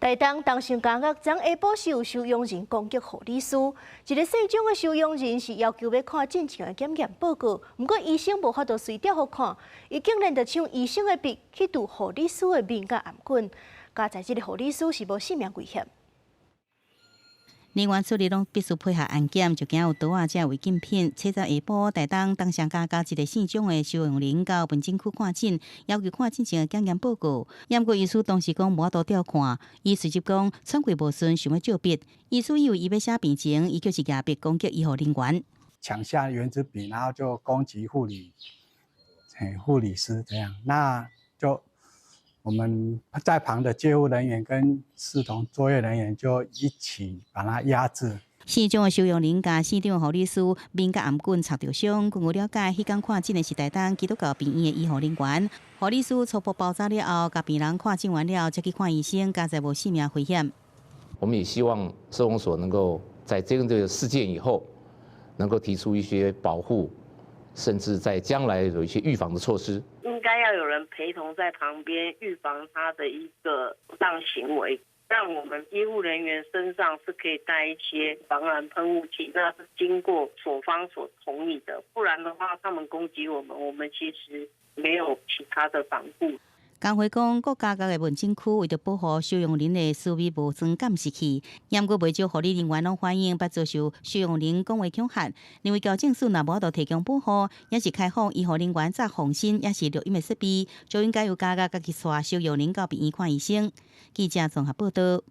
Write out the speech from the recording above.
台東東成監獄昨下晡是有收容人攻擊護理師，一个姓張的收容人是要求欲看進前的檢驗報告，毋過醫生無法度隨調予看，伊竟然就搶醫生的筆去塗護理師的面佮頷頸，佳哉這个護理師是無性命危險。人員出入攏必須配合安檢，就驚有刀仔這違禁品。七十下晡，台東東成監獄一个姓張的收容人到門診區看診，要求看診前的檢驗報告。毋過醫師當時講無法度調看，伊隨即講喘氣無順，想欲借筆。醫師以為伊欲寫病情，伊卻是舉筆攻擊醫護人員。搶下原子筆，然後就攻擊護理師這樣，那就我們在旁的戒護人員跟視同作業人員就一起把他壓制。姓張的收容人共姓張的護理師面佮頷頸插著傷。根據了解，彼工看診的是台東基督教病院的醫護人員。護理師初步包紮了後，共病人看診完了，才去看醫生，佳哉無性命危險。我們也希望收容所能夠在這個事件以後，能夠提出一些保護，甚至在將來有一些預防的措施。應該要有人陪同在旁邊，預防他的一個不當行為。讓我們醫護人員身上是可以帶一些防狼噴霧劑，那是經過所方所同意的，不然的話，他們攻擊我們，我們其實沒有其他的防護。工會講，各監獄的門診區為著保護收容人的私密無裝監視器，毋過袂少護理人員攏反映，捌遭受收容人講話恐嚇，認為矯正署若無法度提供保護，抑是開放醫護人員紮防身，抑是錄音的設備，就應該由監獄家己帶收容人到病院看醫生。記者綜合報道。